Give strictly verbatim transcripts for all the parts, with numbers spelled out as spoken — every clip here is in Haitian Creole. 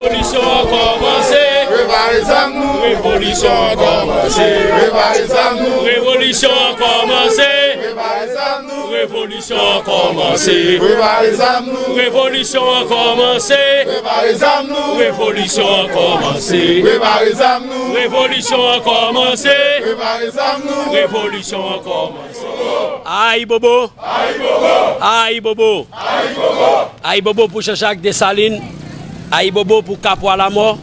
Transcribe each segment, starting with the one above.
Revolisyon an kòmanse. Prepare zam nou. Revolisyon an kòmanse. Prepare zam nou. Revolisyon an kòmanse. Prepare zam nou. Revolisyon an kòmanse. Prepare zam nou. Revolisyon an kòmanse. Prepare zam nou. Revolisyon an kòmanse. Prepare zam nou. Revolisyon an kòmanse. Prepare zam nou. Revolisyon an kòmanse. Ayibobo! Ayibobo! Ayibobo! Ayibobo pou Jean-Jacques Dessalines, ayibobo pou Kapwa Lamò,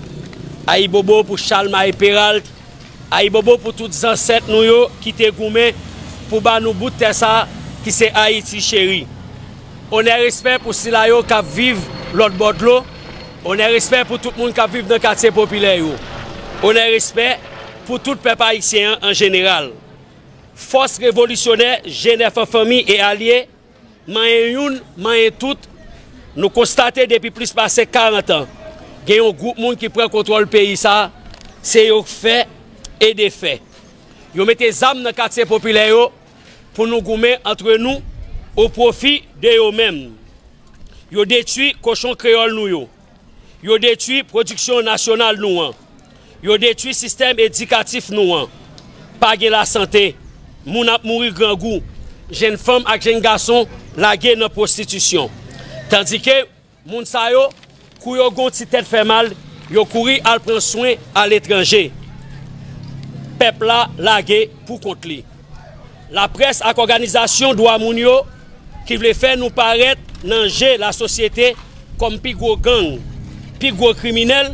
ayibobo pou Chalmaye Péralte, ayibobo pou tout zansèt nou yo ki te goumen pou ba nou bout tè sa ki se Ayiti cheri. Onè, respè pou sila yo k ap viv lòt bò dlo. Onè, respè pou tout moun k ap viv nan katye popilè yo. Onè, respè pou tout pèp ayisyen an an jeneral. Fòs revolisyonè G nèf an fanmi e alye, manyen youn, manyen tout, nou konstate depi plis pase karant an, gen yon gwoup moun ki pran kontwòl peyi sa a, se yo k fè e defè. Yo mete zam nan katye popilè yo pou nou goumen antre nou o pwofi de yo menm. Yo detwi kochon kreyòl nou yo. Yo detwi pwodiksyon nasyonal nou an. Yo detwi sistèm edikatif nou an. Pa gen lasante. Moun ap mouri grangou. Jenn fanm ak jenn gason lage nan pwostitisyon. Tandike moun sa yo, kou yo gen yon ti tèt fè mal, yo kouri al pran swen aletranje. Pèp la lage pou kont li. Laprès ak òganizasyon dwa moun yo ki vle fè nou parèt nan je lasosyete kòm pi gwo gang, pi gwo kriminèl,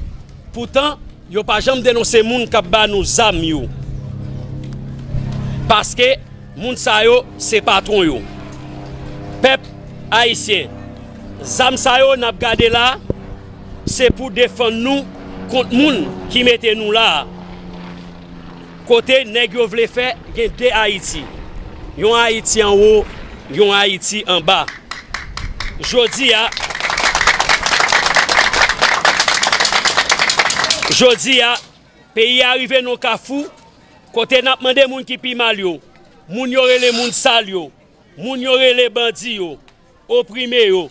poutan yo pa janm denonse moun k ap ba nou zam yo. Paske moun sa yo se patwon yo. Pèp ayisyen, zam sa yo n ap gade la, se pou defann nou kont moun ki mete nou la a. Kote nèg yo vle fè gen de Ayiti. Yon Ayiti anwo, yon Ayiti anba. Jodi a, jodi a, peyi a rive nan kafou kote n ap mande moun ki pi mal yo, moun yo rele moun sal yo, moun yo rele bandi yo, oprime yo.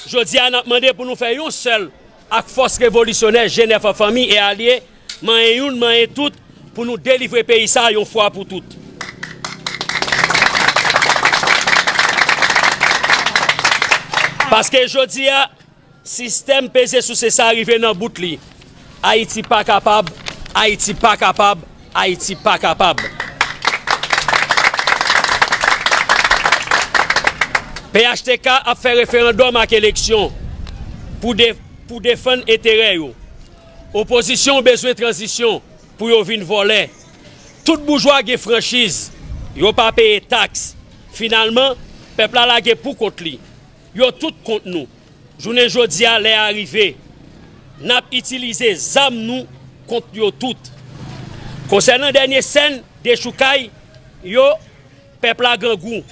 Jodi a, n ap mande pou nou fè yon sèl ak fòs revolisyonè G nèf an fanmi e alye, manyen youn, manyen tout, pou nou delivre peyi sa a yon fwa pou tout. Paske jodi a, sistèm peze souse sa a rive nan bout li. Ayiti pa kapab, Ayiti pa kapab, Ayiti pa kapab. P H T K ap fè referandòm ak eleksyon pou de-, pou defann enterè yo. Opozisyon bezwen tranzisyon pou yo vin vòlè. Tout boujwa gen franchiz, yo pa peye taks. Finalman, pèp la lage pou kont li. Yo tout kont nou. Jounen jodi a, lè a rive. N ap itilize zam nou kont yo tout. Konsènan dènye sèn dechoukay yo, pèp la grangou,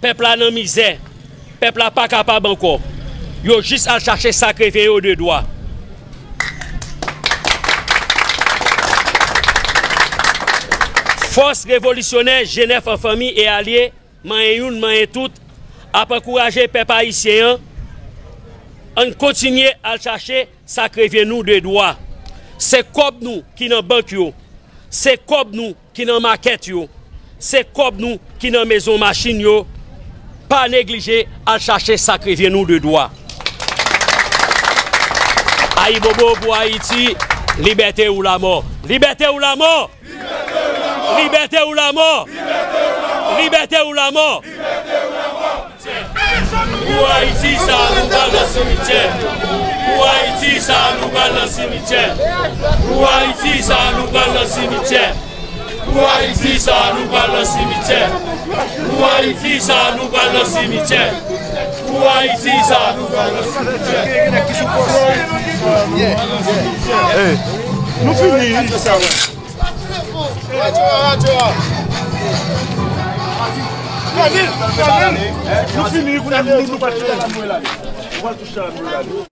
pèp la nan mizè, pèp la pa kapab ankò. Yo jis al chache sa k revyen yo de dwa. Fòs revolisyonè G nèf an fanmi e alye, manyen youn, manyen tout, ap ankouraje pèp ayisyen an, ann kontinye al chache sa k revyen nou de dwa. Se kòb nou ki nan bank yo, se kòb nou ki nan makèt yo, se kòb nou ki nan mezon machin yo. Pa neglije al chache sa k revyen nou de dwa. Ayibobo pou Ayiti, libète ou lamò. Libète ou lamò! Libète ou lamò! Libète ou lamò! Pou Ayiti sa, nou pral nan simityè. Pou Ayiti sa, nou pral nan simityè. Pou Ayiti sa, nou pral nan simityè. Pou Ayiti sa, nou pral nan simityè. Pou Ayiti sa, nou pral nan simityè. Pou Ayiti sa, nou pral nan simityè. Hey, nou fini. Nou fini, nou, nou pa t fè.